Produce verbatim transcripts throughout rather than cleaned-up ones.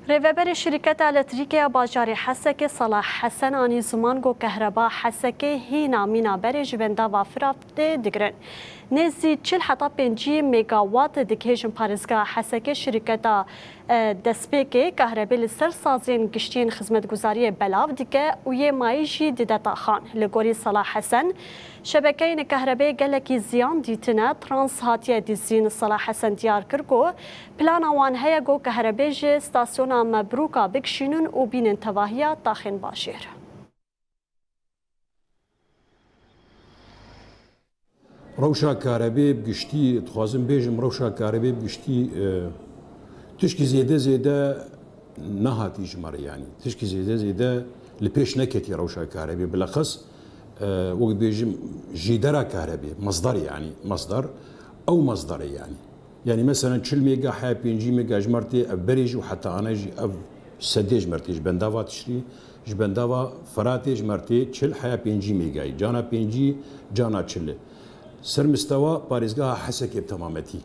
Rêveberê Şirketa Elektrîkê ya Bajarê Hesekê Salah Hesen anî ziman ku kehreba Hesekê hîna mîna berê ji bendava Firatê digirin. Nêzî çil heta pêncî megawat dikêjin parêzgeha Hesekê. Şirketa, e, destpêkê kahrebê li ser saziyên giştî yên xizmetguzariyê belav dike û yê mayî jî dide taxan. Li gorî Salah Hesen, şebekeyên kahrebê gelekî ziyan dîtine. Trans hatiye dîzîn. Salah Hesen diyar kir ku plana wan heye ku kahrebê ji stasyona Mebrûka bikişînin û bînin tevahiya taxên bajêr. Rewşa karebê bi giştî, dixwazim bêjim, rewşa karebê bi giştî, e, tişkî zêde zêde nehatî ji me re, yanî tişkî zêde zêde li pêş neketî rewşa karebê. Bileqes, e, wek dibêjim, jîdera karebê, mesder, yanî mesder, ew mesder e, yanî. Yanî meselen çil mega heya pêncî mega ji me re tê, ev berê jî û heta ana jî ev sedê ji me re tê, ji bendava Tişrî, ji bendava Firatê ji me re tê çil heya pêncî megayî. Cana pêncî, cana çil e. Ser mistewa parêzgeha Hesekê bi temametî.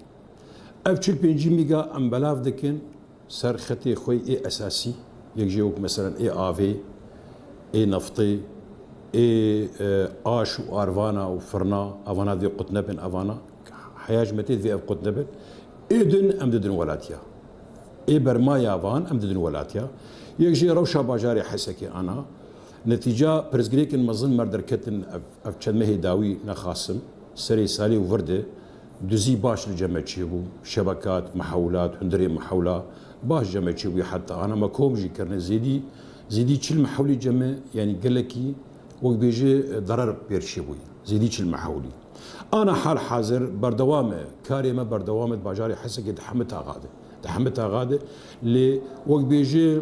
Ev çil pêncî mega em belav dikin ser xetê xwe ê esasî, yek jê wek meselen ê avê, ê neftê, ê, e, aş û arvana û firna, evana divê qut nebin evana. Heya ji me tê divê ev qut nebin. Ê din em didin welatiya. Ê bermaya van em didin welatiya. Yek jê rewşa bajarê Hesekê ana. Netîca pirsgirêkên mezin me re derketin ev, ev çend mehê dawî nexasim. Serê salê û vir de duzî baş li cem me çêbû. Şebekat, mehewlat, hundirê mehewla baş cem me çêbû heta ana me kom jî kirine zêdî, zêdî çil mehewlî cem me, yanî gelekî wek bêje derer pêr çêbûyî. Zêdî çil mehewlî. Ana hal hazir berdewam e, karê me berdewam e di bajarê Hesekê di hemî taxa de. Di hemî taxa de lê wek bêje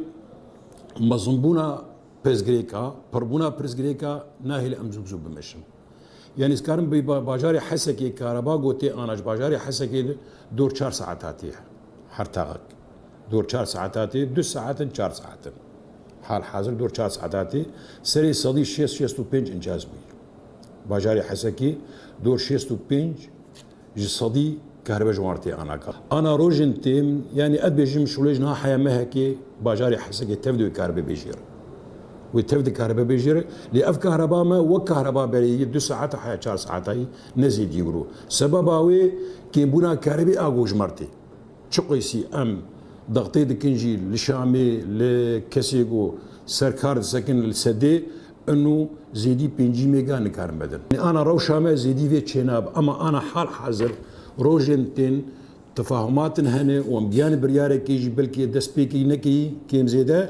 mezinbûna pirsgirêka, pirbûna pirsgirêka nahêle em zû bi zû bimeşin. Yanî ez karim bi ba-, bajarê Hesekê kareba gotê ana ji bajarê Hesekê de dor çar saeta tê her taxek. Dor çar saeta tê, du saet in, çar saet in. Hal hazir dor çar saeta tê, serê sedî şêst şêst û pênc încaz bûyî. Bajarê Hesekê dor şêst û pênc ji sedî kahribe ji wan re tê ana ka. Ana rojên tên, yanî ez dibêjim şûlê ji niha heya mehekê bajarê Hesekê tev di wê kahribe bê jê re. Wê tev di kahribe bê jê re. Lê ev kahreba me wek kahreba berê yê du saeta heya çar saeta yî ne zêdî wiro. Sebeba wê kêmbûna kahribê a ku ji me re tê. Çi qeysî em dextê dikin jî li Şamê, li kesê ku ser kar disekin li sedê, ino zêdî pêncî mega nikarin bedin. Ana rewşa me zêdî vê çênabe, ema ana hal hazir rojên tên, tefahumatin hene û em giyanî biryarekê jî belkî destpêkî nekeyî kêm zêde.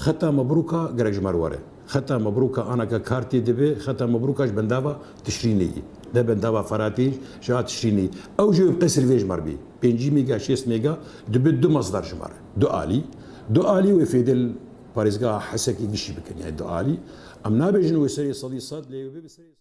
Xeta Mebrûka gerek ji me re were. Xeta Mebrûka ana ke kar tê dibe, Xeta Mebrûka ji bendava Tişrînê yî. Ne bendava Feratê, ji a Tişrînê yî. Ew jî wê bi qesir vê ji me re bê. Pêncî mega, şêst mega dibe du mesdar ji me re. Du alî. Du alî wê fêdê li parêzgeha Hesekê gişî bikin. Yani du alî. Em nabêjin wê serê sedî sed, lê wê bibe serê